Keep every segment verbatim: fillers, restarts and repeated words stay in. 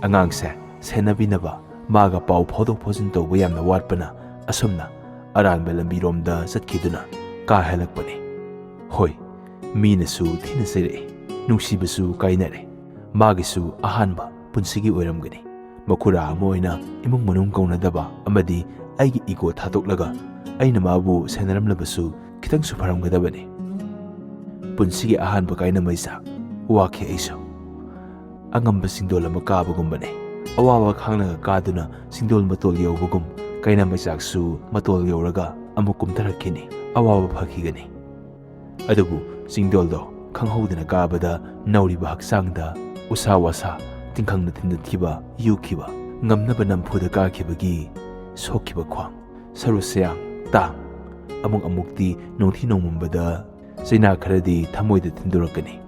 ꯑꯉꯥꯡꯁꯦ ꯁꯦꯟꯅꯕꯤꯅꯕ ꯃꯥꯒ ꯄꯥꯎ ꯐꯥꯎꯗꯣꯛ ꯐꯥꯎꯖꯤꯟ ꯇꯧꯕ ꯌꯥꯝꯅ ꯋꯥꯠꯄꯅ ꯑꯁꯨꯝꯅ ꯑꯔꯥꯟꯕ ꯂꯝꯕꯤꯔꯣꯝꯗ ꯆꯠꯈꯤꯗꯨꯅ ꯀꯥ ꯍꯦꯜꯂꯛꯄꯅꯤ꯫ ꯍꯣꯏ, ꯃꯤꯅꯁꯨ ꯊꯤꯅ ꯆꯩꯔꯛꯏ, ꯅꯨꯡꯁꯤꯕꯁꯨ ꯀꯥꯏꯅꯔꯦ꯫ ꯃꯥꯒꯤꯁꯨ ꯑꯍꯥꯟꯕ ꯄꯨꯟꯁꯤꯒꯤ ꯑꯣꯏꯔꯝꯒꯅꯤ꯫ ꯃꯈꯨꯔꯥ ꯑꯃ ꯑꯣꯏꯅ ꯏꯃꯨꯡ ꯃꯅꯨꯡ ꯀꯧꯅꯗꯕ ꯑꯃꯗꯤ ꯑꯩꯒꯤ ꯏꯒꯣ ꯊꯥꯗꯣꯛꯂꯒ ꯑꯩꯅ ꯃꯥꯕꯨ ꯁꯦꯟꯅꯔꯝꯂꯕꯁꯨ ꯈꯤꯇꯪꯁꯨ ꯐꯔꯝꯒꯗꯕꯅꯤ꯫ ꯄꯨꯟꯁꯤꯒꯤ ꯑꯍꯥꯟꯕ ꯀꯥꯏꯅ ꯃꯩꯆꯥꯛ ꯋꯥꯈꯤ ꯑꯩꯁꯨ꯫ ꯑꯉꯝꯕ ꯆꯤꯡꯗꯣꯜ ꯑꯃ ꯀꯥꯕꯒꯨꯝꯕꯅꯤ꯫ ꯑꯋꯥꯕ ꯈꯥꯡꯂꯒ ꯀꯥꯗꯨꯅ ꯆꯤꯡꯗꯣꯜ ꯃꯇꯣꯜ ꯌꯧꯕꯒꯨꯝ ꯀꯥꯏꯅ ꯃꯩꯆꯥꯛꯁꯨ ꯃꯇꯣꯜ ꯌꯧꯔꯒ ꯑꯃꯨꯛ ꯀꯨꯝꯊꯔꯛꯈꯤꯅꯤ꯫ ꯑꯋꯥꯕ ꯐꯈꯤꯒꯅꯤ꯫ ꯑꯗꯨꯕꯨ ꯆꯤꯡꯗꯣꯜꯗꯣ ꯈꯪꯍꯧꯗꯅ ꯀꯥꯕꯗ ꯅꯧꯔꯤꯕ ꯍꯛꯆꯥꯡꯗ ꯎꯁꯥ ꯋꯥꯁꯥ, ꯇꯤꯡꯈꯪꯅ ꯊꯤꯟꯗꯠꯈꯤꯕ, ꯌꯨꯈꯤꯕ, ꯉꯝꯅꯕ ꯅꯝꯐꯨꯗ ꯀꯥꯈꯤꯕꯒꯤ ꯁꯣꯛꯈꯤꯕ ꯈ꯭ꯋꯥꯡ, ꯁꯔꯨ ꯁꯌꯥꯡ, ꯇꯥꯡ, ꯑꯃꯨꯛ ꯑꯃꯨꯛꯇꯤ ꯅꯣꯡꯊꯤ ꯅꯣꯡꯃꯝꯕꯗ ꯆꯩꯅꯥ ꯈꯔꯗꯤ ꯊꯃꯣꯏꯗ ꯊꯤꯟꯗꯣꯔꯛꯀꯅꯤ꯫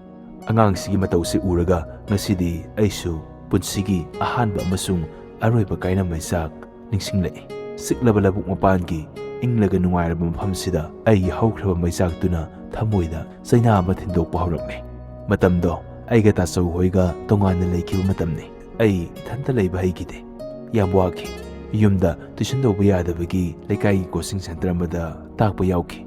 ꯑꯉꯥꯡꯁꯤꯒꯤ ꯃꯇꯧꯁꯤ ꯎꯔꯒ ꯉꯁꯤꯗꯤ ꯑꯩꯁꯨ ꯄꯨꯟꯁꯤꯒꯤ ꯑꯍꯥꯟꯕ ꯑꯃꯁꯨꯡ ꯑꯔꯣꯏꯕ ꯀꯥꯏꯅ ꯃꯩꯆꯥꯛ ꯅꯤꯡꯁꯤꯡꯂꯛꯏ꯫ ꯆꯤꯛꯂꯕ ꯂꯧꯕꯨꯛ ꯃꯄꯥꯟꯒꯤ ꯏꯪꯂꯒ ꯅꯨꯡꯉꯥꯏꯔꯕ ꯃꯐꯝꯁꯤꯗ ꯑꯩꯒꯤ ꯍꯧꯈ꯭ꯔꯕ ꯃꯩꯆꯥꯛꯇꯨꯅ ꯊꯃꯣꯏꯗ ꯆꯩꯅꯥ ꯑꯃ ꯊꯤꯟꯗꯣꯛꯄ ꯍꯧꯔꯛꯂꯦ꯫ ꯃꯇꯝꯗꯣ ꯑꯩꯒ ꯇꯥꯆꯧ ꯍꯣꯏꯒ ꯇꯣꯉꯥꯟꯅ ꯂꯩꯈꯤꯕ ꯃꯇꯝꯅꯤ꯫ ꯑꯩ ꯏꯊꯟꯇ ꯂꯩꯕ ꯍꯩꯈꯤꯗꯦ꯫ ꯌꯥꯝ ꯋꯥꯈꯤ꯫ ꯌꯨꯝꯗ ꯇꯨꯏꯁꯟ ꯇꯧꯕ ꯌꯥꯗꯕꯒꯤ ꯂꯩꯀꯥꯏꯒꯤ ꯀꯣꯆꯤꯡ ꯁꯦꯟꯇꯔ ꯑꯃꯗ ꯇꯥꯛꯄ ꯌꯥꯎꯈꯤ꯫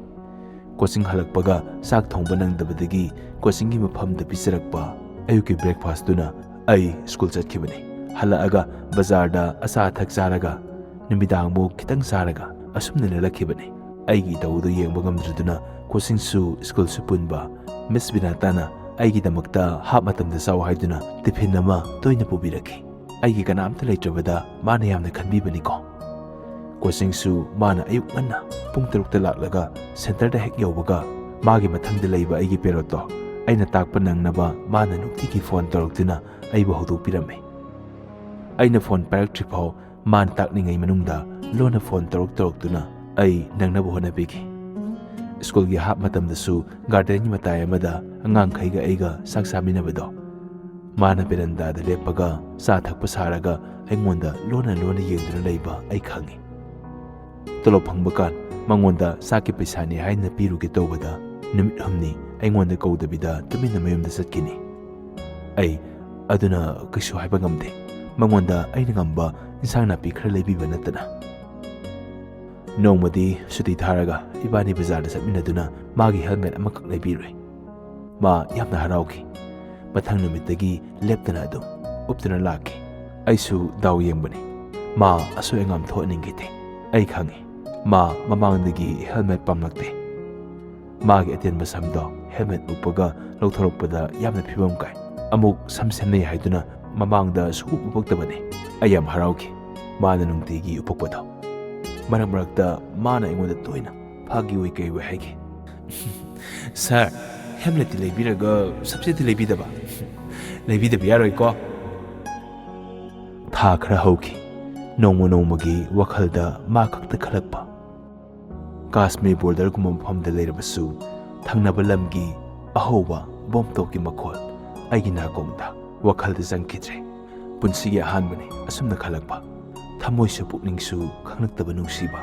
ꯀꯣꯆꯤꯡ ꯍꯜꯂꯛꯄꯒ ꯆꯥꯛ ꯊꯣꯡꯕ ꯅꯪꯗꯕꯗꯒꯤ ꯀꯣꯆꯤꯡꯒꯤ ꯃꯐꯝꯗ ꯄꯤꯖꯔꯛꯄ ꯑꯌꯨꯛꯀꯤ ꯕ꯭ꯔꯦꯛꯐꯥꯁꯇꯨꯅ ꯑꯩ ꯁ꯭ꯀꯨꯜ ꯆꯠꯈꯤꯕꯅꯤ꯫ ꯍꯜꯂꯛꯑꯒ ꯕꯖꯥꯔꯗ ꯑꯆꯥ ꯑꯊꯛ ꯆꯥꯔꯒ ꯅꯨꯃꯤꯗꯥꯡꯃꯨꯛ ꯈꯤꯇꯪ ꯆꯥꯔꯒ ꯑꯁꯨꯝꯅ ꯂꯦꯜꯂꯛꯈꯤꯕꯅꯤ꯫ ꯑꯩꯒꯤ ꯏꯇꯧꯗꯨ ꯌꯦꯡꯕ ꯉꯝꯗ꯭ꯔꯗꯨꯅ ꯀꯣꯆꯤꯡꯁꯨ ꯁ꯭ꯀꯨꯜꯁꯨ ꯄꯨꯟꯕ ꯃꯤꯁ ꯕꯤꯅꯥꯇꯥꯅ ꯑꯩꯒꯤꯗꯃꯛꯇ ꯍꯥꯞ ꯃꯇꯝꯗ ꯆꯥꯎ ꯍꯥꯏꯗꯨꯅ ꯇꯤꯐꯤꯟ ꯑꯃ ꯇꯣꯏꯅ ꯄꯨꯕꯤꯔꯛꯈꯤ꯫ ꯑꯩꯒꯤ ꯀꯅꯥꯝꯇ ꯂꯩꯇ꯭ꯔꯕꯗ ꯃꯥꯅ ꯌꯥꯝꯅ ꯈꯟꯕꯤꯕꯅꯤꯀꯣ꯫ ꯀꯣꯆꯤꯡꯁꯨ ꯃꯥꯅ ꯑꯌꯨꯛ ꯉꯟꯅ ꯄꯨꯡ ꯇꯔꯨꯛꯇ ꯂꯥꯛꯂꯒ ꯁꯦꯟꯇꯔꯗ ꯍꯦꯛ ꯌꯧꯕꯒ ꯃꯥꯒꯤ ꯃꯊꯪꯗ ꯂꯩꯕ ꯑꯩꯒꯤ ꯄꯦꯔꯣꯠꯇꯣ ꯑꯩꯅ ꯇꯥꯛꯄ ꯅꯪꯅꯕ ꯃꯥꯅ ꯅꯨꯡꯇꯤꯒꯤ ꯐꯣꯟ ꯇꯧꯔꯛꯇꯨꯅ ꯑꯩꯕꯨ ꯍꯧꯗꯣꯛꯄꯤꯔꯝꯃꯤ꯫ ꯑꯩꯅ ꯐꯣꯟ ꯄꯥꯏꯔꯛꯇ꯭ꯔꯤꯐꯥꯎ ꯃꯥꯅ ꯇꯥꯛꯂꯤꯉꯩ ꯃꯅꯨꯡꯗ ꯂꯣꯟꯅ ꯐꯣꯟ ꯇꯧꯔꯛ ꯇꯧꯔꯛꯇꯨꯅ ꯑꯩ ꯅꯪꯅꯕ ꯍꯣꯠꯅꯕꯤꯈꯤ꯫ ꯁ꯭ꯀꯨꯜꯒꯤ ꯍꯥꯞ ꯃꯇꯝꯗꯁꯨ ꯒꯥꯔꯗꯦꯟꯒꯤ ꯃꯇꯥꯏ ꯑꯃꯗ ꯑꯉꯥꯡꯈꯩꯒ ꯑꯩꯒ ꯆꯥꯛ ꯆꯥꯃꯤꯟꯅꯕꯗꯣ, ꯃꯥꯅ ꯕꯦꯔꯟꯗꯥꯗ ꯂꯦꯞꯄꯒ ꯆꯥ ꯊꯛꯄ ꯁꯥꯔꯒ ꯑꯩꯉꯣꯟꯗ ꯂꯣꯟꯅ ꯂꯣꯟꯅ ꯌꯦꯡꯗꯨꯅ ꯂꯩꯕ ꯑꯩ ꯈꯪꯉꯤ꯫ ꯇꯣꯂꯣꯞ ꯐꯪꯕ ꯀꯥꯟ ꯃꯉꯣꯟꯗ ꯆꯥꯛꯀꯤ ꯄꯩꯁꯥꯅꯤ ꯍꯥꯏꯅ ꯄꯤꯔꯨꯒꯦ ꯇꯧꯕꯗ ꯅꯨꯃꯤꯠ ꯍꯨꯝꯅꯤ ꯑꯩꯉꯣꯟꯗ ꯀꯧꯗꯕꯤꯗ ꯇꯨꯃꯤꯟꯅ ꯃꯌꯨꯝꯗ ꯆꯠꯈꯤꯅꯤ꯫ ꯑꯩ ꯑꯗꯨꯅ ꯀꯩꯁꯨ ꯍꯥꯏꯕ ꯉꯝꯗꯦ꯫ ꯃꯉꯣꯟꯗ ꯑꯩꯅ ꯉꯝꯕ ꯏꯟꯁꯥꯡ ꯅꯥꯄꯤ ꯈꯔ ꯂꯩꯕꯤꯕ ꯅꯠꯇꯅ꯫ ꯅꯣꯡꯃꯗꯤ ꯁꯨꯇꯤ ꯊꯥꯔꯒ ꯏꯕꯥꯅꯤ ꯕꯖꯥꯔꯗ ꯆꯠꯃꯤꯟꯅꯗꯨꯅ ꯃꯥꯒꯤ helmet ꯑꯃꯈꯛ ꯂꯩꯕꯤꯔꯨꯏ꯫ ꯃꯥ ꯌꯥꯝꯅ ꯍꯔꯥꯎꯈꯤ꯫ ꯃꯊꯪ ꯅꯨꯃꯤꯠꯇꯒꯤ ꯂꯦꯞꯇꯅ ꯑꯗꯨꯝ ꯎꯞꯇꯨꯅ ꯂꯥꯛꯈꯤ꯫ ꯑꯩꯁꯨ ꯗꯥꯎ ꯌꯦꯡꯕꯅꯤ꯫ ꯃꯥ ꯑꯁꯣꯏ ꯑꯉꯥꯝ ꯊꯣꯛꯍꯟꯅꯤꯡꯈꯤꯗꯦ꯫ ꯑꯩ ꯈꯪꯏ꯫ ꯃꯥ ꯃꯃꯥꯡꯗꯒꯤ helmet ꯄꯥꯝꯂꯛꯇꯦ꯫ ꯃꯥꯒꯤ ꯑꯇꯦꯟꯕ ꯁꯝꯗꯣ helmet ꯎꯞꯄꯒ ꯂꯧꯊꯣꯔꯛꯄꯗ ꯌꯥꯝꯅ ꯐꯤꯕꯝ ꯀꯥꯏ꯫ ꯑꯃꯨꯛ ꯁꯝ ꯁꯦꯝꯅꯩ ꯍꯥꯏꯗꯨꯅ ꯃꯃꯥꯡꯗ ꯁꯨꯡꯎꯞ ꯎꯞꯄꯛꯇꯕꯅꯤ꯫ ꯑꯩ ꯌꯥꯝ ꯍꯔꯥꯎꯈꯤ꯫ ꯃꯥꯅ ꯅꯨꯡꯇꯤꯒꯤ ꯎꯞꯄꯛꯄꯗꯣ꯫ ꯃꯔꯛ ꯃꯔꯛꯇ ꯃꯥꯅ ꯑꯩꯉꯣꯟꯗ ꯇꯣꯏꯅ ꯐꯥꯒꯤ ꯑꯣꯏ ꯀꯩ ꯑꯣꯏ ꯍꯥꯏꯈꯤ꯫ "ꯁꯥꯔ, helmetꯇꯤ ꯂꯩꯕꯤꯔꯒ ꯁꯝꯁꯦꯠꯇꯤ ꯂꯩꯕꯤꯗꯕ? ꯂꯩꯕꯤꯗꯕ ꯌꯥꯔꯣꯏꯀꯣ?" ꯊꯥ ꯈꯔ ꯍꯧꯈꯤ꯫ ꯅꯣꯡꯃ ꯅꯣꯡꯃꯒꯤ ꯋꯥꯈꯜꯗ ꯃꯥ ꯈꯛꯇ ꯈꯜꯂꯛꯄ꯫ ꯀꯥꯁꯃꯤꯔ borderꯒꯨꯝꯕ ꯃꯐꯝꯗ ꯂꯩꯔꯕꯁꯨ ꯊꯪꯅꯕ ꯂꯝꯒꯤ ꯑꯍꯧꯕ ꯕꯣꯝ ꯇꯣꯛꯀꯤ ꯃꯈꯣꯜ ꯑꯩꯒꯤ ꯅꯥꯀꯣꯡꯗ ꯋꯥꯈꯜꯗ ꯆꯪꯈꯤꯗ꯭ꯔꯦ꯫ ꯄꯨꯟꯁꯤꯒꯤ ꯑꯍꯥꯟꯕꯅꯤ ꯑꯁꯨꯝꯅ ꯈꯜꯂꯛꯄ꯫ ꯊꯃꯣꯏꯁꯨ ꯄꯨꯛꯅꯤꯡꯁꯨ ꯈꯪꯂꯛꯇꯕ ꯅꯨꯡꯁꯤꯕ꯫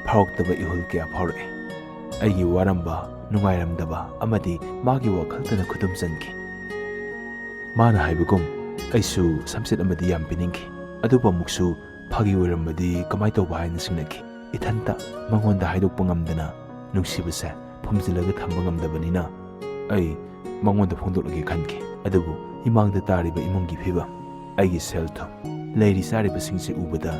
ꯐꯥꯎꯔꯛꯇꯕ ꯏꯍꯨꯜ ꯀꯌꯥ ꯐꯥꯎꯔꯛꯑꯦ꯫ ꯑꯩꯒꯤ ꯋꯥꯔꯝꯕ, ꯅꯨꯡꯉꯥꯏꯔꯝꯗꯕ ꯑꯃꯗꯤ ꯃꯥꯒꯤ ꯋꯥꯈꯜꯇꯅ ꯈꯨꯗꯨꯝ ꯆꯟꯈꯤ꯫ ꯃꯥꯅ ꯍꯥꯏꯕꯒꯨꯝ ꯑꯩꯁꯨ ꯁꯝꯆꯦꯠ ꯑꯃꯗꯤ ꯌꯥꯝ ꯄꯤꯅꯤꯡꯈꯤ꯫ ꯑꯗꯨꯕꯨ ꯑꯃꯨꯛꯁꯨ ꯐꯥꯒꯤ ꯑꯣꯏꯔꯝꯕꯗꯤ ꯀꯃꯥꯏ ꯇꯧꯕ ꯍꯥꯏꯅ ꯆꯤꯡꯅꯈꯤ꯫ ꯏꯊꯟꯇ ꯃꯉꯣꯟꯗ ꯍꯥꯏꯗꯣꯛꯄ ꯉꯝꯗꯅ ꯅꯨꯡꯁꯤꯕꯁꯦ ꯐꯨꯝꯖꯤꯜꯂꯒ ꯊꯝꯕ ꯉꯝꯗꯕꯅꯤꯅ ꯑꯩ ꯃꯉꯣꯟꯗ ꯐꯣꯡꯗꯣꯛꯂꯒꯦ ꯈꯟꯈꯤ꯫ ꯑꯗꯨꯕꯨ ꯏꯃꯥꯡꯗ ꯇꯥꯔꯤꯕ ꯏꯃꯨꯡꯒꯤ ꯐꯤꯕꯝ, ꯑꯩꯒꯤ ꯁꯦꯜ ꯊꯨꯝ, ꯂꯩꯔꯤ ꯆꯥꯔꯤꯕꯁꯤꯡꯁꯦ ꯎꯕꯗ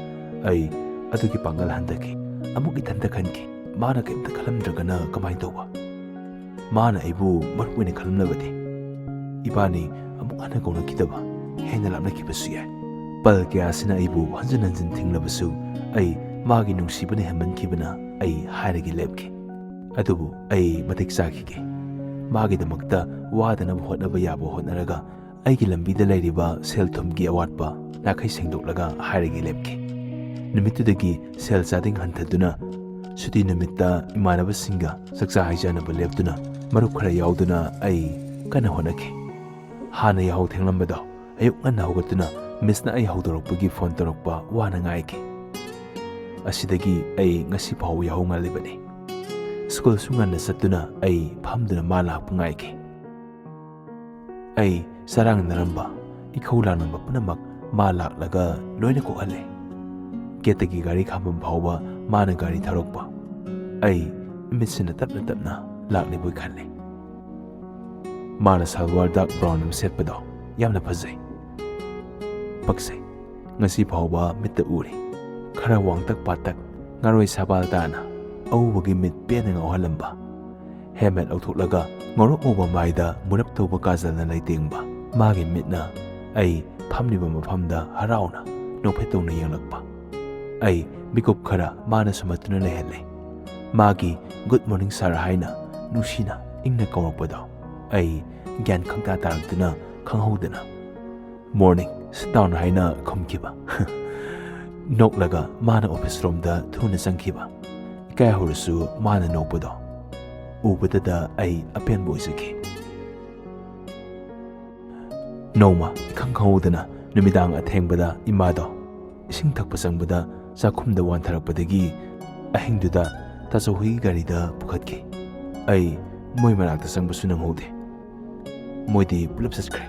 ꯑꯩ ꯑꯗꯨꯒꯤ ꯄꯥꯡꯒꯜ ꯍꯟꯊꯈꯤ꯫ ꯑꯃꯨꯛ ꯏꯊꯟꯇ ꯈꯟꯈꯤ, "ꯃꯥꯅ ꯀꯩꯝꯇ ꯈꯜꯂꯝꯗ꯭ꯔꯒꯅ ꯀꯃꯥꯏ ꯇꯧꯕ? ꯃꯥꯅ ꯑꯩꯕꯨ ꯃꯔꯨꯞ ꯑꯣꯏꯅ ꯈꯜꯂꯝꯂꯕꯗꯤ ꯏꯕꯥꯅꯤ ꯑꯃꯨꯛ ꯍꯟꯅ ꯀꯧꯅꯈꯤꯗꯕ, ꯍꯦꯟꯅ ꯂꯥꯞꯅꯈꯤꯕꯁꯨ ꯌꯥꯏ꯫" ꯄꯜ ꯀꯌꯥꯁꯤꯅ ꯑꯩꯕꯨ ꯍꯟꯖꯤꯟ ꯍꯟꯖꯤꯟ ꯊꯤꯡꯂꯕꯁꯨ ꯑꯩ ꯃꯥꯒꯤ ꯅꯨꯡꯁꯤꯕꯅ ꯍꯦꯟꯃꯟꯈꯤꯕꯅ ꯑꯩ ꯍꯥꯏꯔꯒꯦ ꯂꯦꯞꯈꯤ꯫ ꯑꯗꯨꯕꯨ ꯑꯩ ꯃꯇꯤꯛ ꯆꯥꯈꯤꯒꯦ꯫ ꯃꯥꯒꯤꯗꯃꯛꯇ ꯋꯥꯗꯅꯕ ꯍꯣꯠꯅꯕ ꯌꯥꯕ ꯍꯣꯠꯅꯔꯒ ꯑꯩꯒꯤ ꯂꯝꯕꯤꯗ ꯂꯩꯔꯤꯕ ꯁꯦꯜ ꯊꯨꯝꯒꯤ ꯑꯋꯥꯠꯄ ꯅꯥꯈꯩ ꯁꯦꯡꯗꯣꯛꯂꯒ ꯍꯥꯏꯔꯒꯦ ꯂꯦꯞꯈꯤ꯫ ꯅꯨꯃꯤꯠꯇꯨꯗꯒꯤ ꯁꯦꯜ ꯆꯥꯗꯤꯡ ꯍꯟꯊꯗꯨꯅ ꯁꯨꯇꯤ ꯅꯨꯃꯤꯠꯇ ꯏꯃꯥꯟꯅꯕꯁꯤꯡꯒ ꯆꯥꯛꯆꯥ ꯍꯩꯖꯥꯅꯕ ꯂꯦꯞꯇꯨꯅ ꯃꯔꯨꯞ ꯈꯔ ꯌꯥꯎꯗꯨꯅ ꯑꯩ ꯀꯟꯅ ꯍꯣꯠꯅꯈꯤ꯫ ꯍꯥꯟꯅ ꯌꯥꯍꯧ ꯊꯦꯡꯂꯝꯕꯗꯣ ꯑꯌꯨꯛ ꯉꯟꯅ ꯍꯧꯒꯠꯇꯨꯅ ꯃꯤꯁꯅ ꯑꯩ ꯍꯧꯗꯣꯔꯛꯄꯒꯤ ꯐꯣꯟ ꯇꯧꯔꯛꯄ ꯋꯥꯅ ꯉꯥꯏꯈꯤ꯫ ꯑꯁꯤꯗꯒꯤ ꯑꯩ ꯉꯁꯤ ꯐꯥꯎꯕ ꯌꯥꯍꯧ ꯉꯜꯂꯤꯕꯅꯤ꯫ ꯁ꯭ꯀꯨꯜꯁꯨ ꯉꯟꯅ ꯆꯠꯇꯨꯅ ꯑꯩ ꯐꯝꯗꯨꯅ ꯃꯥ ꯂꯥꯛꯄ ꯉꯥꯏꯈꯤ꯫ ꯑꯩ ꯆꯔꯥꯡꯅꯔꯝꯕ, ꯏꯈꯧ ꯂꯥꯡꯅꯤꯡꯕ ꯄꯨꯝꯅꯃꯛ ꯃꯥ ꯂꯥꯛꯂꯒ ꯂꯣꯏꯅ ꯀꯣꯛꯍꯜꯂꯦ꯫ ꯒꯦꯠꯇꯒꯤ ꯒꯥꯔꯤ ꯈꯥꯝꯐꯝ ꯐꯥꯎꯕ ꯃꯥꯅ ꯒꯥꯔꯤ ꯊꯧꯔꯛꯄ꯫ ꯑꯩ ꯃꯤꯠꯁꯤꯅ ꯇꯞꯅ ꯇꯞꯅ ꯂꯥꯛꯂꯤꯕꯣꯏ ꯈꯜꯂꯦ꯫ ꯃꯥꯅ ꯁꯜꯋꯥꯔ ꯗꯥꯔꯛ ꯕ꯭ꯔꯥꯎꯟ ꯑꯃ ꯁꯦꯠꯄꯗꯣ ꯌꯥꯝꯅ ꯐꯖꯩ꯫ ꯄꯛꯆꯩ꯫ ꯉꯁꯤ ꯐꯥꯎꯕ ꯃꯤꯠꯇ ꯎꯔꯤ꯫ ꯈꯔ ꯋꯥꯡꯇꯛ ꯄꯥꯇꯛ, ꯉꯥꯔꯣꯏ ꯁꯥꯕꯥꯜ ꯇꯥꯅ ꯑꯎꯕꯒꯤ ꯃꯤꯠ ꯄꯦꯟꯅ ꯉꯥꯎꯍꯜꯂꯝꯕ꯫ ꯍꯦꯜꯃꯦꯠ ꯂꯧꯊꯣꯛꯂꯒ ꯉꯧꯔꯣꯛ ꯉꯧꯕ ꯃꯥꯏꯗ ꯃꯨꯔꯞ ꯇꯧꯕ ꯀꯥꯖꯜꯅ ꯂꯩꯇꯦꯡꯕ꯫ ꯃꯥꯒꯤ ꯃꯤꯠꯅ ꯑꯩ ꯐꯝꯂꯤꯕ ꯃꯐꯝꯗ ꯍꯔꯥꯎꯅ ꯅꯣꯛꯐꯦꯠ ꯇꯧꯅ ꯌꯦꯡꯂꯛꯄ꯫ ꯑꯩ ꯃꯤꯀꯨꯞ ꯈꯔ ꯃꯥꯅ ꯁꯨꯝꯍꯠꯇꯨꯅ ꯂꯩꯍꯜꯂꯦ꯫ ꯃꯥꯒꯤ "Good morning sir" ꯍꯥꯏꯅ ꯅꯨꯡꯁꯤꯅ ꯏꯪꯅ ꯀꯧꯔꯛꯄꯗꯣ ꯑꯩ ꯒ꯭ꯌꯥꯟ ꯈꯪꯇꯥ ꯇꯥꯔꯛꯇꯨꯅ ꯈꯪꯍꯧꯗꯅ "Morning, sit down" ꯍꯥꯏꯅ ꯈꯨꯝꯈꯤꯕ꯫ ꯅꯣꯛꯂꯒ ꯃꯥꯅ ꯑꯣꯐꯤꯁ ꯔꯣꯝꯗ ꯊꯨꯅ ꯆꯪꯈꯤꯕ꯫ ꯏꯀꯥꯏ ꯍꯧꯔꯁꯨ ꯃꯥꯅ ꯅꯣꯛꯄꯗꯣ ꯎꯕꯗꯗ ꯑꯩ ꯑꯄꯦꯟꯕ ꯑꯣꯏꯖꯈꯤ꯫ ꯅꯣꯡꯃ ꯏꯈꯪ ꯈꯪꯍꯧꯗꯅ ꯅꯨꯃꯤꯗꯥꯡ ꯑꯊꯦꯡꯕꯗ ꯏꯃꯥꯗꯣ ꯏꯁꯤꯡ ꯊꯛꯄ ꯆꯪꯕꯗ ꯆꯥꯛꯈꯨꯝꯗ ꯋꯥꯟꯊꯔꯛꯄꯗꯒꯤ ꯑꯍꯤꯡꯗꯨꯗ ꯇꯥꯆꯧꯍꯣꯏꯒꯤ ꯒꯥꯔꯤꯗ ꯄꯨꯈꯠꯈꯤ꯫ ꯑꯩ ꯃꯣꯏ ꯃꯅꯥꯛꯇ ꯆꯪꯕꯁꯨ ꯅꯪꯍꯧꯗꯦ꯫ ꯃꯣꯏꯗꯤ ꯄꯨꯂꯞ ꯆꯠꯈ꯭ꯔꯦ꯫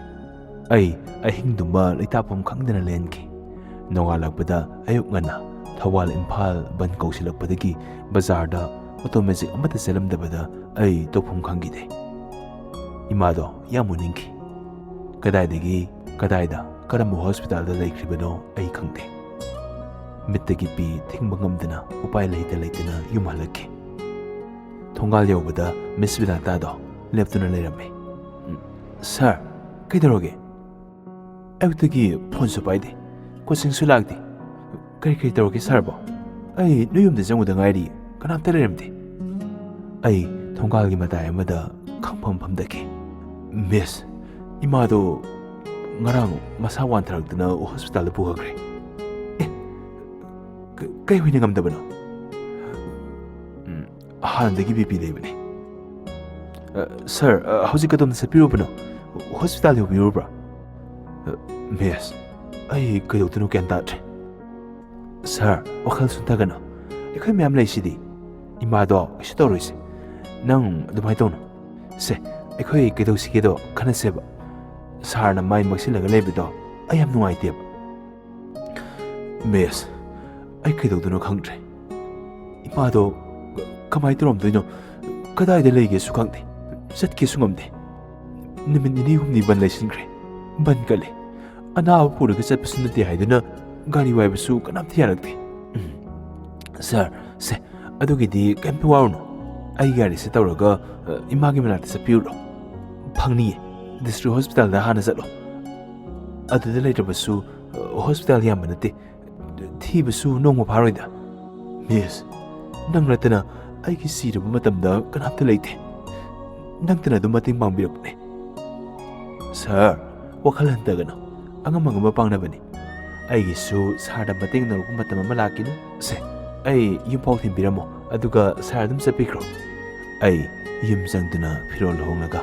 ꯑꯩ ꯑꯍꯤꯡꯗꯨꯃ ꯂꯩꯇꯥꯐꯝ ꯈꯪꯗꯅ ꯂꯦꯟꯈꯤ꯫ ꯅꯣꯡꯉꯥꯜꯂꯛꯄꯗ ꯑꯌꯨꯛ ꯉꯟꯅ ꯊꯧꯕꯥꯜ ꯏꯝꯐꯥꯜ ꯕꯟ ꯀꯧꯁꯤꯜꯂꯛꯄꯗꯒꯤ ꯕꯖꯥꯔꯗ ꯑꯣꯇꯣ ꯃꯦꯖꯤꯛ ꯑꯃꯠꯇ ꯆꯦꯜꯂꯝꯗꯕꯗ ꯑꯩ ꯇꯧꯐꯝ ꯈꯪꯈꯤꯗꯦ꯫ ꯏꯃꯥꯗꯣ ꯌꯥꯝ ꯎꯅꯤꯡꯈꯤ꯫ ꯀꯗꯥꯏꯗꯒꯤ, ꯀꯗꯥꯏꯗ, ꯀꯔꯝꯕ ꯍꯣꯁꯄꯤꯇꯥꯜꯗ ꯂꯩꯈ꯭ꯔꯤꯕꯅꯣ ꯑꯩ ꯈꯪꯗꯦ꯫ ꯃꯤꯠꯇꯒꯤ ꯄꯤ ꯊꯤꯡꯕ ꯉꯝꯗꯅ ꯎꯄꯥꯏ ꯂꯩꯇ ꯂꯩꯇꯅ ꯌꯨꯝ ꯍꯜꯂꯛꯈꯤ꯫ ꯊꯣꯡꯒꯥꯜ ꯌꯧꯕꯗ ꯃꯤꯁ ꯕꯤꯅꯥꯇꯥꯗꯣ ꯂꯦꯞꯇꯨꯅ ꯂꯩꯔꯝꯃꯤ꯫ "ꯁꯥꯔ, ꯀꯩꯗꯧꯔꯒꯦ? ꯑꯌꯨꯛꯇꯒꯤ ꯐꯣꯟꯁꯨ ꯄꯥꯏꯗꯦ, ꯀꯣꯆꯤꯡꯁꯨ ꯂꯥꯛꯇꯦ꯫ ꯀꯔꯤ ꯀꯔꯤ ꯇꯧꯔꯒꯦ ꯁꯥꯔꯕꯣ? ꯑꯩ ꯅꯣꯏ ꯌꯨꯝꯗ ꯆꯪꯉꯨꯗ ꯉꯥꯏꯔꯤ, ꯀꯅꯥꯝꯇ ꯂꯩꯔꯝꯗꯦ꯫" ꯑꯩ ꯊꯣꯡꯒꯥꯜꯒꯤ ꯃꯇꯥꯏ ꯑꯃꯗ ꯈꯪꯐꯝ ꯐꯝꯗꯈꯤ꯫ "ꯃꯤꯁ, ꯏꯃꯥꯗꯣ ꯉꯔꯥꯡ ꯃꯁꯥ ꯋꯥꯟꯊꯔꯛꯇꯅ ꯍꯣꯁꯄꯤꯇꯥꯜꯗ ꯄꯨꯈꯠꯈ꯭ꯔꯦ꯫" "ꯑꯦ, ꯀ-, ꯀꯩ ꯑꯣꯏꯅ ꯉꯝꯗꯕꯅꯣ?" "ꯎꯝ, ꯍꯥꯟꯅꯗꯒꯤ ꯕꯤ ꯄꯤ ꯂꯩꯕꯅꯦ꯫" "ꯑ, ꯁꯥꯔ, ꯑ, ꯍꯧꯖꯤꯛ ꯀꯗꯣꯝꯗ ꯆꯠꯄꯤꯔꯨꯕꯅꯣ? ꯍꯣꯁꯄꯤꯇꯥꯜ ꯌꯧꯕꯤꯔꯨꯕ꯭ꯔꯥ?" "ꯑ, ꯃꯤꯁ, ꯑꯩ ꯀꯩꯗꯧꯗꯣꯏꯅꯣ ꯒ꯭ꯌꯥꯟ ꯇꯥꯗ꯭ꯔꯦ꯫" "ꯁꯥꯔ, ꯋꯥꯈꯜ ꯁꯣꯟꯊꯒꯅꯨ꯫ ꯑꯩꯈꯣꯏ ꯃꯌꯥꯝ ꯂꯩꯁꯤꯗꯤ꯫ ꯏꯃꯥꯗꯣ ꯀꯩꯁꯨ ꯇꯧꯔꯣꯏꯁꯦ꯫ ꯅꯪ ꯑꯗꯨꯃꯥꯏꯅ ꯇꯧꯅꯨ꯫ ꯁꯦ, ꯑꯩꯈꯣꯏ ꯀꯩꯗꯧꯁꯤꯒꯦꯗꯣ ꯈꯟꯅꯁꯦꯕ꯫ ꯁꯥꯔꯅ ꯃꯥꯏ ꯃꯛꯁꯤꯜꯂꯒ ꯂꯩꯕꯗꯣ ꯑꯩ ꯌꯥꯝ ꯅꯨꯡꯉꯥꯏꯇꯦꯕ꯫ "ꯃꯤꯁ, ꯑꯩ ꯀꯩꯗꯧꯗꯣꯏꯅꯣ ꯈꯪꯗ꯭ꯔꯦ꯫ ꯏꯃꯥꯗꯣ ꯀꯃꯥꯏꯅ ꯇꯧꯔꯝꯗꯣꯏꯅꯣ? ꯀꯗꯥꯏꯗ ꯂꯩꯒꯦꯁꯨ ꯈꯪꯗꯦ, ꯆꯠꯀꯦꯁꯨ ꯉꯝꯗꯦ꯫ ꯅꯨꯃꯤꯠ ꯅꯤꯅꯤ ꯍꯨꯝꯅꯤ ꯕꯟ ꯂꯩꯁꯤꯟꯈ꯭ꯔꯦ꯫ ꯕꯟ ꯀꯜꯂꯦ꯫ ꯑꯅꯥꯕ ꯄꯨꯔꯒ ꯆꯠꯄꯁꯨ ꯅꯠꯇꯦ ꯍꯥꯏꯗꯨꯅ ꯒꯥꯔꯤ ꯋꯥꯏꯕꯁꯨ ꯀꯅꯥꯝꯇ ꯌꯥꯔꯛꯇꯦ꯫" "ꯎꯝ, ꯁꯥꯔ, ꯁꯦ, ꯑꯗꯨꯒꯤꯗꯤ ꯀꯩꯝꯇ ꯋꯥꯔꯨꯅꯨ꯫ ꯑꯩ ꯒꯥꯔꯤꯁꯦ ꯇꯧꯔꯒ, ꯑ, ꯏꯃꯥꯒꯤ ꯃꯅꯥꯛꯇ ꯆꯠꯄꯤꯔꯨꯔꯣ꯫ ꯐꯪꯅꯤꯌꯦ꯫ ꯗꯤꯁꯇ꯭ꯔꯤꯛ ꯍꯣꯁꯄꯤꯇꯥꯜꯗ ꯍꯥꯟꯅ ꯆꯠꯂꯣ꯫ ꯑꯗꯨꯗ ꯂꯩꯇ꯭ꯔꯕꯁꯨ, ꯑ, ꯍꯣꯁꯄꯤꯇꯥꯜ ꯌꯥꯝꯕ ꯅꯠꯇꯦ, ꯊꯤꯕꯁꯨ ꯅꯣꯡꯃ ꯐꯥꯔꯣꯏꯗ꯫" "ꯃꯤꯁ, ꯅꯪ ꯅꯠꯇꯅ ꯑꯩꯒꯤ ꯁꯤꯔꯕ ꯃꯇꯝꯗ ꯀꯅꯥꯝꯇ ꯂꯩꯇꯦ꯫ ꯅꯪꯇꯅ ꯑꯗꯨꯝ ꯃꯇꯦꯡ ꯄꯥꯡꯕꯤꯔꯛꯄꯅꯦ꯫" "ꯁꯥꯔ, ꯋꯥꯈꯜ ꯍꯟꯊꯒꯅꯨ꯫ ꯑꯉꯝ ꯑꯉꯝꯕ ꯄꯥꯡꯅꯕꯅꯤ꯫ ꯑꯩꯒꯤꯁꯨ ꯁꯥꯔꯗ ꯃꯇꯦꯡ ꯂꯧꯔꯛꯄ ꯃꯇꯝ ꯑꯃ ꯂꯥꯛꯈꯤꯅꯤ꯫ ꯁꯦ, ꯑꯩ ꯌꯨꯝꯐꯥꯎ ꯊꯤꯟꯕꯤꯔꯝꯃꯣ, ꯑꯗꯨꯒ ꯁꯥꯔ ꯑꯗꯨꯝ ꯆꯠꯄꯤꯈ꯭ꯔꯣ꯫" ꯑꯩ ꯌꯨꯝ ꯆꯪꯗꯨꯅ ꯐꯤꯔꯣꯜ ꯍꯣꯡꯂꯒ,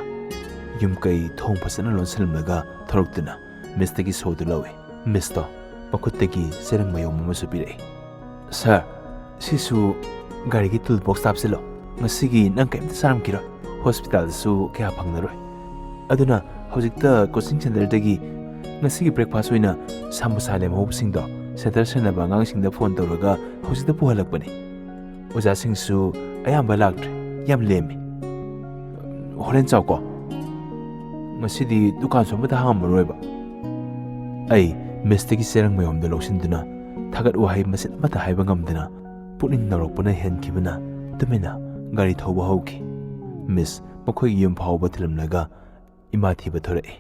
ꯌꯨꯝ ꯀꯩ ꯊꯣꯡ ꯐꯖꯅ ꯂꯣꯟꯁꯤꯜꯂꯝꯂꯒ ꯊꯣꯔꯛꯇꯨꯅ ꯃꯤꯁꯇꯒꯤ ꯁꯣꯗꯨ ꯂꯧꯏ꯫ ꯃꯤꯁꯇꯣ ꯃꯈꯨꯠꯇꯒꯤ ꯆꯦꯔꯪ ꯃꯌꯣꯝ ꯑꯃꯁꯨ ꯄꯤꯔꯛꯏ꯫ "ꯁꯥꯔ, ꯁꯤꯁꯨ ꯒꯥꯔꯤꯒꯤ ꯇꯨꯜ ꯕꯣꯛꯁꯇ ꯍꯥꯞꯆꯤꯜꯂꯣ꯫ ꯉꯁꯤꯒꯤ ꯅꯪ ꯀꯩꯝꯇ ꯆꯥꯔꯝꯈꯤꯔꯣꯏ꯫ ꯍꯣꯁꯄꯤꯇꯥꯜꯗꯁꯨ ꯀꯌꯥ ꯐꯪꯅꯔꯣꯏ꯫ ꯑꯗꯨꯅ ꯍꯧꯖꯤꯛꯇ ꯀꯣꯆꯤꯡ ꯁꯦꯟꯇꯔꯗꯒꯤ ꯉꯁꯤꯒꯤ ꯕ꯭ꯔꯦꯛꯐꯥꯁ ꯑꯣꯏꯅ ꯁꯥꯃꯣꯁꯥ ꯂꯦꯝꯍꯧꯕꯁꯤꯡꯗꯣ ꯁꯦꯟꯇꯔ ꯁꯦꯟꯅꯕ ꯑꯉꯥꯡꯁꯤꯡꯗ ꯐꯣꯟ ꯇꯧꯔꯒ ꯍꯧꯖꯤꯛꯇ ꯄꯨꯍꯜꯂꯛꯄꯅꯤ꯫ ꯑꯣꯖꯥꯁꯤꯡꯁꯨ ꯑꯌꯥꯝꯕ ꯂꯥꯛꯇ꯭ꯔꯦ, ꯌꯥꯝ ꯂꯦꯝꯃꯤ꯫ ꯍꯣꯔꯦꯟ ꯆꯥꯎꯀꯣ꯫ ꯉꯁꯤꯗꯤ ꯗꯨꯀꯥꯟꯁꯨ ꯑꯃꯠꯇ ꯍꯥꯡꯉꯝꯃꯔꯣꯏꯕ꯫" ꯑꯩ ꯃꯤꯁꯇꯒꯤ ꯆꯦꯔꯪ ꯃꯌꯣꯝꯗꯣ ꯂꯧꯁꯤꯟꯗꯨꯅ ꯊꯥꯒꯠ ꯋꯥꯍꯩ ꯃꯆꯦꯠ ꯑꯃꯠꯇ ꯍꯥꯏꯕ ꯉꯝꯗꯅ ꯄꯨꯛꯅꯤꯡ ꯅꯧꯔꯛꯄꯅ ꯍꯦꯟꯈꯤꯕꯅ ꯇꯨꯃꯤꯟꯅ ꯒꯥꯔꯤ ꯊꯧꯕ ꯍꯧꯈꯤ꯫ ꯃꯤꯁ ꯃꯈꯣꯏꯒꯤ ꯌꯨꯝ ꯐꯥꯎꯕ ꯊꯤꯜꯂꯝꯂꯒ ꯏꯃꯥ ꯊꯤꯕ ꯊꯣꯔꯛꯏ꯫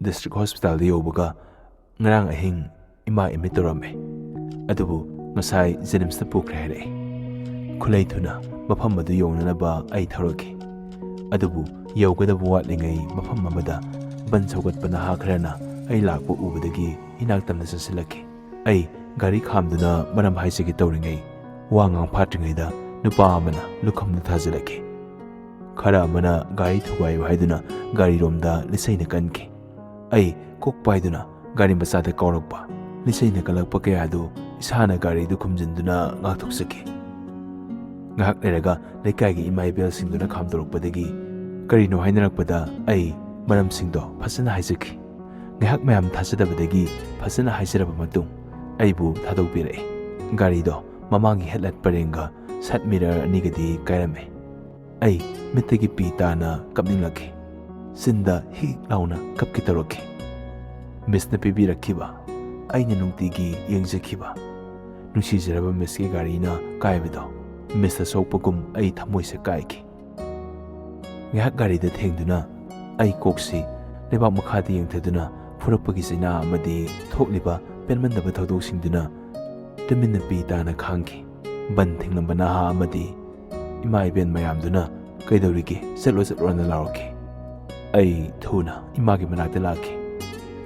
ꯗꯤꯁꯇ꯭ꯔꯤꯛ ꯍꯣꯁꯄꯤꯇꯥꯜꯗ ꯌꯧꯕꯒ ꯉꯔꯥꯡ ꯑꯍꯤꯡ ꯏꯃꯥ ꯑꯦꯗꯃꯤꯠ ꯇꯧꯔꯝꯃꯦ, ꯑꯗꯨꯕꯨ ꯉꯁꯥꯏ ꯖꯦꯅꯤꯝꯁꯇ ꯄꯨꯈ꯭ꯔꯦ ꯍꯥꯏꯔꯛꯏ꯫ ꯈꯨꯂꯩ ꯊꯨꯅ ꯃꯐꯝ ꯑꯗꯨ ꯌꯧꯅꯅꯕ ꯑꯩ ꯊꯧꯔꯛꯈꯤ꯫ ꯑꯗꯨꯕꯨ ꯌꯧꯒꯗꯕ ꯋꯥꯠꯂꯤꯉꯩ ꯃꯐꯝ ꯑꯃꯗ ꯕꯟ ꯁꯧꯒꯠꯄ ꯅꯍꯥ ꯈꯔꯅ ꯑꯩ ꯂꯥꯛꯄ ꯎꯕꯗꯒꯤ ꯏꯅꯥꯛ ꯇꯝꯅ ꯆꯪꯁꯤꯜꯂꯛꯈꯤ꯫ ꯑꯩ ꯒꯥꯔꯤ ꯈꯥꯝꯗꯨꯅ ꯃꯔꯝ ꯍꯥꯏꯖꯒꯦ ꯇꯧꯔꯤꯉꯩ, ꯋꯥ ꯉꯥꯡ ꯐꯥꯠꯇ꯭ꯔꯤꯉꯩꯗ ꯅꯨꯄꯥ ꯑꯃꯅ ꯂꯨꯈꯝꯗꯨ ꯊꯥꯖꯤꯜꯂꯛꯈꯤ꯫ ꯈꯔ ꯑꯃꯅ ꯒꯥꯔꯤ ꯊꯨꯒꯥꯏꯌꯨ ꯍꯥꯏꯗꯨꯅ ꯒꯥꯔꯤꯔꯣꯝꯗ ꯂꯤꯆꯩꯅ ꯀꯟꯈꯤ꯫ ꯑꯩ ꯀꯣꯛ ꯄꯥꯏꯗꯨꯅ ꯒꯥꯔꯤ ꯃꯆꯥꯗ ꯀꯥꯎꯔꯛꯄ, ꯂꯤꯆꯩꯅ ꯀꯜꯂꯛꯄ ꯀꯌꯥꯗꯨ ꯏꯁꯥꯅ ꯒꯥꯔꯤꯗꯨ ꯈꯨꯝꯖꯤꯟꯗꯨꯅ ꯉꯥꯛꯊꯣꯛꯆꯈꯤ꯫ ꯉꯥꯏꯍꯥꯛ ꯂꯩꯔꯒ ꯂꯩꯀꯥꯏꯒꯤ ꯏꯃꯥ ꯏꯕꯦꯜꯁꯤꯡꯗꯨꯅ ꯈꯥꯝꯗꯣꯔꯛꯄꯗꯒꯤ ꯀꯔꯤꯅꯣ ꯍꯥꯏꯅꯔꯛꯄꯗ ꯑꯩ ꯃꯔꯝꯁꯤꯡꯗꯣ ꯐꯖꯅ ꯍꯥꯏꯖꯈꯤ꯫ ꯉꯥꯏꯍꯥꯛ ꯃꯌꯥꯝ ꯊꯥꯖꯗꯕꯗꯒꯤ ꯐꯖꯅ ꯍꯥꯏꯖꯔꯕ ꯃꯇꯨꯡ, ꯑꯩꯕꯨ ꯊꯥꯗꯣꯛꯄꯤꯔꯛꯏ꯫ ꯒꯥꯔꯤꯗꯣ ꯃꯃꯥꯡꯒꯤ ꯍꯦꯗꯂꯥꯏꯠ ꯄꯔꯦꯡꯒ ꯁꯥꯏꯗ ꯃꯤꯔꯔ ꯑꯅꯤꯒꯗꯤ ꯀꯥꯏꯔꯝꯃꯤ꯫ ꯑꯩ ꯃꯤꯠꯇꯒꯤ ꯄꯤ ꯇꯥꯅ ꯀꯞꯅꯤꯡꯂꯛꯈꯤ꯫ ꯆꯤꯟꯗ ꯍꯤꯛ ꯂꯥꯎꯅ ꯀꯞꯀꯦ ꯇꯧꯔꯛꯈꯤ꯫ ꯃꯤꯁꯅ ꯄꯤꯕꯤꯔꯛꯈꯤꯕ, ꯑꯩꯅ ꯅꯨꯡꯇꯤꯒꯤ ꯌꯦꯡꯖꯈꯤꯕ, ꯅꯨꯡꯁꯤꯖꯔꯕ ꯃꯤꯁꯀꯤ ꯒꯥꯔꯤꯅ ꯀꯥꯏꯕꯗꯣ ꯃꯤꯁꯇ ꯁꯣꯛꯄꯒꯨꯝ ꯑꯩ ꯊꯃꯣꯏꯁꯦ ꯀꯥꯏꯈꯤ꯫ ꯉꯥꯏꯍꯥꯛ ꯒꯥꯔꯤꯗ ꯊꯦꯡꯗꯨꯅ ꯑꯩ ꯀꯣꯛꯁꯤ ꯂꯩꯕꯥꯛ ꯃꯈꯥꯗ ꯌꯦꯡꯊꯗꯨꯅ ꯐꯨꯔꯛꯄꯒꯤ ꯆꯩꯅꯥ ꯑꯃꯗꯤ ꯊꯣꯛꯂꯤꯕ ꯄꯦꯟꯃꯟꯗꯕ ꯊꯧꯗꯣꯛꯁꯤꯡꯗꯨꯅ ꯇꯨꯃꯤꯟꯅ ꯄꯤ ꯇꯥꯅ ꯈꯥꯡꯈꯤ꯫ ꯕꯟ ꯊꯤꯡꯂꯝꯕ ꯅꯍꯥ ꯑꯃꯗꯤ ꯏꯃꯥ ꯏꯕꯦꯟ ꯃꯌꯥꯝꯗꯨꯅ "ꯀꯩꯗꯧꯔꯤꯒꯦ? ꯆꯠꯂꯣ, ꯆꯠꯂꯣꯅ" ꯂꯥꯎꯔꯛꯈꯤ꯫ ꯑꯩ ꯊꯨꯅ ꯏꯃꯥꯒꯤ ꯃꯅꯥꯛꯇ ꯂꯥꯛꯈꯤ꯫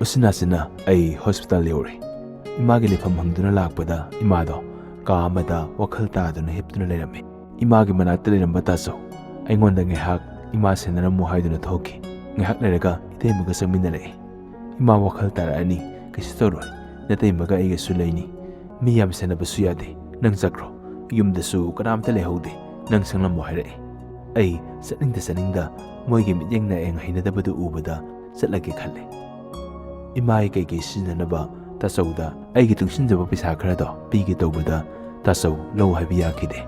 ꯎꯆꯤꯟ ꯅꯥꯆꯤꯟꯅ ꯑꯩ ꯍꯣꯁꯄꯤꯇꯥꯜ ꯌꯧꯔꯦ꯫ ꯏꯃꯥꯒꯤ ꯂꯩꯐꯝ ꯍꯪꯗꯨꯅ ꯂꯥꯛꯄꯗ ꯏꯃꯥꯗꯣ ꯀꯥ ꯑꯃꯗ ꯋꯥꯈꯜ ꯇꯥꯗꯨꯅ ꯍꯤꯞꯇꯨꯅ ꯂꯩꯔꯝꯃꯤ꯫ ꯏꯃꯥꯒꯤ ꯃꯅꯥꯛꯇ ꯂꯩꯔꯝꯕ ꯇꯥꯆꯧ ꯑꯩꯉꯣꯟꯗ ꯉꯥꯏꯍꯥꯛ ꯏꯃꯥ ꯁꯦꯟꯅꯔꯝꯃꯨ ꯍꯥꯏꯗꯨꯅ ꯊꯣꯛꯈꯤ꯫ ꯉꯥꯏꯍꯥꯛ ꯂꯩꯔꯒ ꯏꯇꯩꯃꯒ ꯆꯪꯃꯤꯟꯅꯔꯛꯏ꯫ "ꯏꯃꯥ ꯋꯥꯈꯜ ꯇꯥꯔꯛꯑꯅꯤ, ꯀꯩꯁꯨ ꯇꯧꯔꯣꯏ꯫ ꯅꯇꯩꯃꯒ ꯑꯩꯒꯁꯨ ꯂꯩꯅꯤ꯫ ꯃꯤ ꯌꯥꯝ ꯁꯦꯟꯅꯕꯁꯨ ꯌꯥꯗꯦ꯫ ꯅꯪ ꯆꯠꯈ꯭ꯔꯣ꯫ ꯌꯨꯝꯗꯁꯨ ꯀꯅꯥꯝꯇ ꯂꯩꯍꯧꯗꯦ꯫ ꯅꯪ ꯁꯪꯂꯝꯃꯣ" ꯍꯥꯏꯔꯛꯏ꯫ ꯑꯩ ꯆꯠꯅꯤꯡꯗ ꯆꯠꯅꯤꯡꯗ ꯃꯣꯏꯒꯤ ꯃꯤꯠꯌꯦꯡ ꯅꯥꯌꯦꯡ ꯍꯩꯅꯗꯕꯗꯨ ꯎꯕꯗ ꯆꯠꯂꯒꯦ ꯈꯜꯂꯦ꯫ ꯏꯃꯥꯒꯤ ꯀꯩꯀꯩ ꯁꯤꯖꯤꯟꯅꯅꯕ ꯇꯥꯆꯧꯗ ꯑꯩꯒꯤ ꯇꯨꯡꯁꯤꯟꯖꯕ ꯄꯩꯁꯥ ꯈꯔꯗꯣ ꯄꯤꯒꯦ ꯇꯧꯕꯗ ꯇꯥꯆꯧ ꯂꯧ ꯍꯥꯏꯕ ꯌꯥꯈꯤꯗꯦ꯫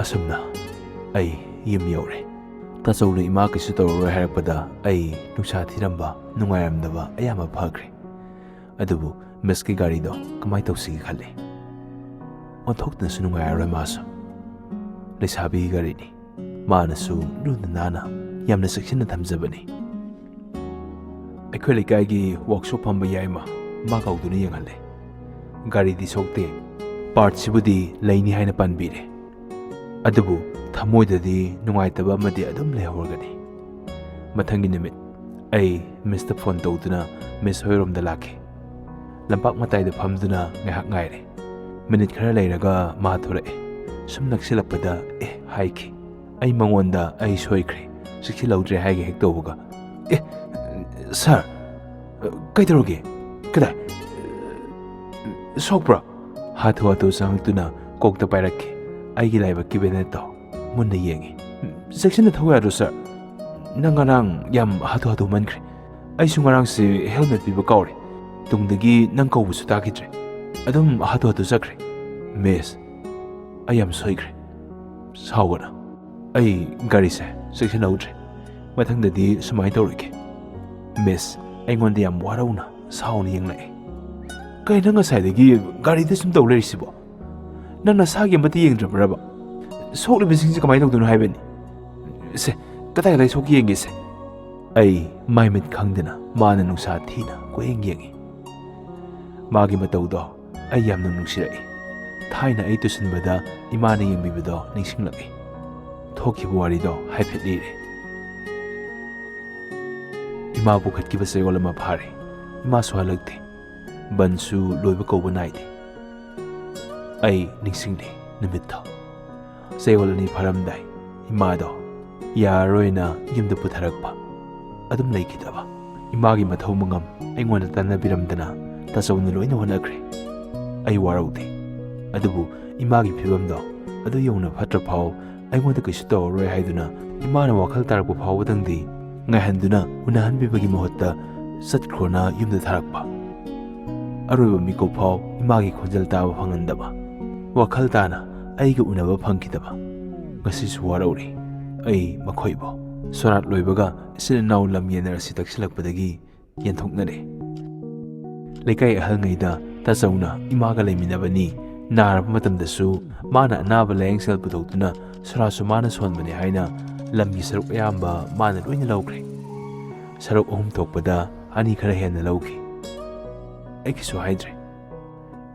ꯑꯁꯨꯝꯅ ꯑꯩ ꯌꯨꯝ ꯌꯧꯔꯦ꯫ ꯇꯥꯆꯧꯅ ꯏꯃꯥ ꯀꯩꯁꯨ ꯇꯧꯔꯔꯣꯏ ꯍꯥꯏꯔꯛꯄꯗ ꯑꯩ ꯅꯨꯡꯁꯥ ꯊꯤꯔꯝꯕ, ꯅꯨꯡꯉꯥꯏꯔꯝꯗꯕ ꯑꯌꯥꯝꯕ ꯐꯈ꯭ꯔꯦ꯫ ꯑꯗꯨꯕꯨ ꯃꯤꯁꯀꯤ ꯒꯥꯔꯤꯗꯣ ꯀꯃꯥꯏꯅ ꯇꯧꯁꯤꯒꯦ ꯈꯜꯂꯤ꯫ ꯑꯣꯟꯊꯣꯛꯇꯅꯁꯨ ꯅꯨꯡꯉꯥꯏꯔꯔꯣꯏ ꯃꯥꯁꯨ꯫ ꯂꯩꯁꯥꯕꯤꯒꯤ ꯒꯥꯔꯤꯅꯤ꯫ ꯃꯥꯅꯁꯨ ꯂꯨꯅ ꯅꯥꯟꯅ ꯌꯥꯝꯅ ꯆꯦꯛꯁꯤꯟꯅ ꯊꯝꯖꯕꯅꯤ꯫ ꯑꯩꯈꯣꯏ ꯂꯩꯀꯥꯏꯒꯤ ꯋꯥꯛꯁꯣꯞ ꯐꯝꯕ ꯌꯥꯏꯃ ꯃꯥ ꯀꯧꯗꯨꯅ ꯌꯦꯡꯍꯜꯂꯦ꯫ ꯒꯥꯔꯤꯗꯤ ꯁꯣꯛꯇꯦ, ꯄꯥꯔꯠꯁꯤꯕꯨꯗꯤ ꯂꯩꯅꯤ ꯍꯥꯏꯅ ꯄꯥꯟꯕꯤꯔꯦ꯫ ꯑꯗꯨꯕꯨ ꯊꯃꯣꯏꯗꯗꯤ ꯅꯨꯡꯉꯥꯏꯇꯕ ꯑꯃꯗꯤ ꯑꯗꯨꯝ ꯂꯩꯍꯧꯔꯒꯅꯤ꯫ ꯃꯊꯪꯒꯤ ꯅꯨꯃꯤꯠ ꯑꯩ ꯃꯤꯁꯇ ꯐꯣꯟ ꯇꯧꯗꯨꯅ ꯃꯤꯁ ꯍꯣꯏꯔꯣꯝꯗ ꯂꯥꯛꯈꯤ꯫ ꯂꯝꯄꯥꯛ ꯃꯇꯥꯏꯗ ꯐꯝꯗꯨꯅ ꯉꯥꯏꯍꯥꯛ ꯉꯥꯏꯔꯦ꯫ ꯃꯤꯅꯤꯠ ꯈꯔ ꯂꯩꯔꯒ ꯃꯥ ꯊꯣꯔꯛꯑꯦ꯫ ꯁꯨꯝ ꯅꯛꯁꯤꯜꯂꯛꯄꯗ "ꯑꯦ" ꯍꯥꯏꯈꯤ꯫ ꯑꯩ ꯃꯉꯣꯟꯗ "ꯑꯩ ꯁꯣꯏꯈ꯭ꯔꯦ, ꯆꯦꯛꯁꯤꯜꯍꯧꯗ꯭ꯔꯦ" ꯍꯥꯏꯒꯦ ꯍꯦꯛ ꯇꯧꯕꯒ, "ꯑꯦ, ꯁꯥꯔ, ꯀꯩꯗꯧꯔꯒꯦ? ꯀꯗꯥꯏ? ꯁꯣꯛꯄ꯭ꯔꯣ?" ꯍꯥꯊꯨ ꯍꯥꯊꯨ ꯆꯪꯉꯛꯇꯨꯅ ꯀꯣꯛꯇ ꯄꯥꯏꯔꯛꯈꯤ꯫ ꯑꯩꯒꯤ ꯂꯥꯏꯕꯛꯀꯤ ꯕꯦꯅꯦꯠꯇꯣ ꯃꯨꯟꯅ ꯌꯦꯡꯉꯤ꯫ "ꯆꯦꯛꯁꯤꯟꯅ ꯊꯧ ꯌꯥꯗ꯭ꯔꯣ, ꯁꯥꯔ? ꯅꯪ ꯉꯔꯥꯡ ꯌꯥꯝ ꯍꯥꯊꯨ ꯍꯥꯊꯨ ꯃꯟꯈ꯭ꯔꯦ꯫ ꯑꯩꯁꯨ ꯉꯔꯥꯡꯁꯦ ꯍꯦꯜꯃꯦꯠ ꯄꯤꯕ ꯀꯥꯎꯔꯦ꯫ ꯇꯨꯡꯗꯒꯤ ꯅꯪ ꯀꯧꯕꯁꯨ ꯇꯥꯈꯤꯗ꯭ꯔꯦ꯫ ꯑꯗꯨꯝ ꯍꯥꯊꯨ ꯍꯥꯊꯨ ꯆꯠꯈ꯭ꯔꯦ꯫ ꯃꯤꯁ, ꯑꯩ ꯌꯥꯝ ꯁꯣꯏꯈ꯭ꯔꯦ꯫ ꯁꯥꯎꯒꯅꯨ꯫ ꯑꯩ ꯒꯥꯔꯤꯁꯦ ꯆꯦꯛꯁꯤꯟꯍꯧꯗ꯭ꯔꯦ꯫ ꯃꯊꯪꯗꯗꯤ ꯁꯨꯃꯥꯏꯅ ꯇꯧꯔꯣꯏꯒꯦ꯫ ꯃꯤꯁ ꯑꯩꯉꯣꯟꯗ ꯌꯥꯝ ꯋꯥꯔꯧꯅ ꯁꯥꯎꯅ ꯌꯦꯡꯂꯛꯑꯦ꯫ "ꯀꯩꯅꯣ ꯉꯁꯥꯏꯗꯒꯤ ꯒꯥꯔꯤꯗ ꯁꯨꯝ ꯇꯧ ꯂꯩꯔꯤꯁꯤꯕꯣ? ꯅꯪ ꯅꯁꯥꯒꯤ ꯑꯃꯠꯇ ꯌꯦꯡꯗ꯭ꯔꯕ꯭ꯔꯕ? ꯁꯣꯛꯂꯤꯕꯁꯤꯡꯁꯦ ꯀꯃꯥꯏꯅ ꯇꯧꯗꯣꯏꯅꯣ ꯍꯥꯏꯕꯅꯤ꯫ ꯁꯦ, ꯀꯗꯥꯏ ꯀꯗꯥꯏ ꯁꯣꯛꯀꯦ ꯌꯦꯡꯒꯦꯁꯦ?" ꯑꯩ ꯃꯥꯏ ꯃꯤꯠ ꯈꯪꯗꯅ ꯃꯥꯅ ꯅꯨꯡꯁꯥ ꯊꯤꯅ ꯀꯣꯏꯌꯦꯡ ꯌꯦꯡꯉꯤ꯫ ꯃꯥꯒꯤ ꯃꯇꯧꯗꯣ ꯑꯩ ꯌꯥꯝꯅ ꯅꯨꯡꯁꯤꯔꯛꯏ꯫ ꯊꯥꯏꯅ ꯑꯩ ꯇꯨꯁꯤꯟꯕꯗ ꯏꯃꯥꯅ ꯌꯦꯡꯕꯤꯕꯗꯣ ꯅꯤꯡꯁꯤꯡꯂꯛꯏ꯫ ꯊꯣꯛꯈꯤꯕ ꯋꯥꯔꯤꯗꯣ ꯍꯥꯏꯐꯦꯠ ꯂꯤꯔꯦ꯫ ꯏꯃꯥ ꯄꯨꯈꯠꯈꯤꯕ ꯆꯌꯣꯜ ꯑꯃ ꯐꯥꯔꯦ꯫ ꯏꯃꯥꯁꯨ ꯍꯜꯂꯛꯇꯦ꯫ ꯕꯟꯁꯨ ꯂꯣꯏꯕ ꯀꯧꯕ ꯅꯥꯏꯗꯦ꯫ ꯑꯩ ꯅꯤꯡꯁꯤꯡꯂꯤ ꯅꯨꯃꯤꯠꯇꯣ꯫ ꯆꯌꯣꯜ ꯑꯅꯤ ꯐꯥꯔꯝꯗꯥꯏ ꯏꯃꯥꯗꯣ ꯌꯥꯔꯔꯣꯏꯅ ꯌꯨꯝꯗ ꯄꯨꯊꯔꯛꯄ꯫ ꯑꯗꯨꯝ ꯂꯩꯈꯤꯗꯕ꯫ ꯏꯃꯥꯒꯤ ꯃꯊꯧ ꯃꯉꯝ ꯑꯩꯉꯣꯟꯗ ꯇꯥꯟꯅꯕꯤꯔꯝꯗꯅ ꯇꯥꯆꯧꯅ ꯂꯣꯏꯅ ꯍꯣꯠꯅꯈ꯭ꯔꯦ꯫ ꯑꯩ ꯋꯥꯔꯧꯗꯦ꯫ ꯑꯗꯨꯕꯨ ꯏꯃꯥꯒꯤ ꯐꯤꯕꯝꯗꯣ ꯑꯗꯨ ꯌꯧꯅ ꯐꯠꯇ꯭ꯔ ꯐꯥꯎ ꯑꯩꯉꯣꯟꯗ ꯀꯩꯁꯨ ꯇꯧꯔꯔꯣꯏ ꯍꯥꯏꯗꯨꯅ ꯏꯃꯥꯅ ꯋꯥꯈꯜ ꯇꯥꯔꯛꯄ ꯐꯥꯎꯕꯗꯪꯗꯤ ꯉꯥꯏꯍꯟꯗꯨꯅ ꯎꯅꯍꯟꯕꯤꯕꯒꯤ ꯃꯍꯨꯠꯇ ꯆꯠꯈ꯭ꯔꯣꯅ ꯌꯨꯝꯗ ꯊꯥꯔꯛꯄ꯫ ꯑꯔꯣꯏꯕ ꯃꯤꯀꯨꯞ ꯐꯥꯎ ꯏꯃꯥꯒꯤ ꯈꯣꯟꯖꯦꯜ ꯇꯥꯕ ꯐꯪꯍꯟꯗꯕ꯫ ꯋꯥꯈꯜ ꯇꯥꯅ ꯑꯩꯒ ꯎꯅꯕ ꯐꯪꯈꯤꯗꯕ꯫ ꯉꯁꯤꯁꯨ ꯋꯥꯔꯧꯔꯤ ꯑꯩ ꯃꯈꯣꯏꯕꯨ꯫ ꯁꯣꯔꯥꯠ ꯂꯣꯏꯕꯒ ꯏꯆꯤꯜ ꯏꯅꯥꯎ ꯂꯝ ꯌꯦꯟꯅꯔꯁꯤ ꯇꯛꯁꯤꯜꯂꯛꯄꯗꯒꯤ ꯌꯦꯟꯊꯣꯛꯅꯔꯦ꯫ ꯂꯩꯀꯥꯏ ꯑꯍꯜꯉꯩꯗ ꯇꯥꯆꯧꯅ ꯏꯃꯥꯒ ꯂꯩꯃꯤꯟꯅꯕꯅꯤ, ꯅꯥꯔꯕ ꯃꯇꯝꯗꯁꯨ ꯃꯥꯅ ꯑꯅꯥꯕ ꯂꯥꯌꯦꯡ ꯁꯦꯜ ꯄꯨꯊꯣꯛꯇꯨꯅ ꯁꯣꯔꯥꯠꯁꯨ ꯃꯥꯅ ꯁꯣꯟꯕꯅꯤ ꯍꯥꯏꯅ ꯂꯝꯒꯤ ꯁꯔꯨꯛ ꯑꯌꯥꯝꯕ ꯃꯥꯅ ꯂꯣꯏꯅ ꯂꯧꯈ꯭ꯔꯦ꯫ ꯁꯔꯨꯛ ꯑꯍꯨꯝ ꯊꯣꯛꯄꯗ ꯑꯅꯤ ꯈꯔ ꯍꯦꯟꯅ ꯂꯧꯈꯤ꯫ ꯑꯩꯒꯤꯁꯨ ꯍꯥꯏꯗ꯭ꯔꯦ꯫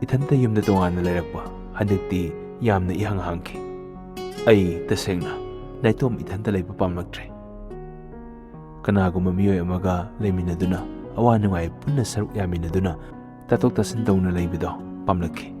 ꯏꯊꯟꯇ ꯌꯨꯝꯗ ꯇꯣꯉꯥꯟꯅ ꯂꯩꯔꯛꯄ ꯍꯟꯗꯛꯇꯤ ꯌꯥꯝꯅ ꯏꯍꯥꯡ ꯍꯥꯡꯈꯤ꯫ ꯑꯩ ꯇꯁꯦꯡꯅ ꯅꯥꯏꯇꯣꯝ ꯏꯊꯟꯇ ꯂꯩꯕ ꯄꯥꯝꯂꯛꯇ꯭ꯔꯦ꯫ ꯀꯅꯥꯒꯨꯝꯕ ꯃꯤꯑꯣꯏ ꯑꯃꯒ ꯂꯩꯃꯤꯟꯅꯗꯨꯅ, ꯑꯋꯥ ꯅꯨꯡꯉꯥꯏ ꯄꯨꯟꯅ ꯁꯔꯨꯛ ꯌꯥꯃꯤꯟꯅꯗꯨꯅ ꯇꯥꯊꯣꯛ ꯇꯥꯁꯤꯟ ꯇꯧꯅ ꯂꯩꯕꯗꯣ ꯄꯥꯝꯂꯛꯈꯤ꯫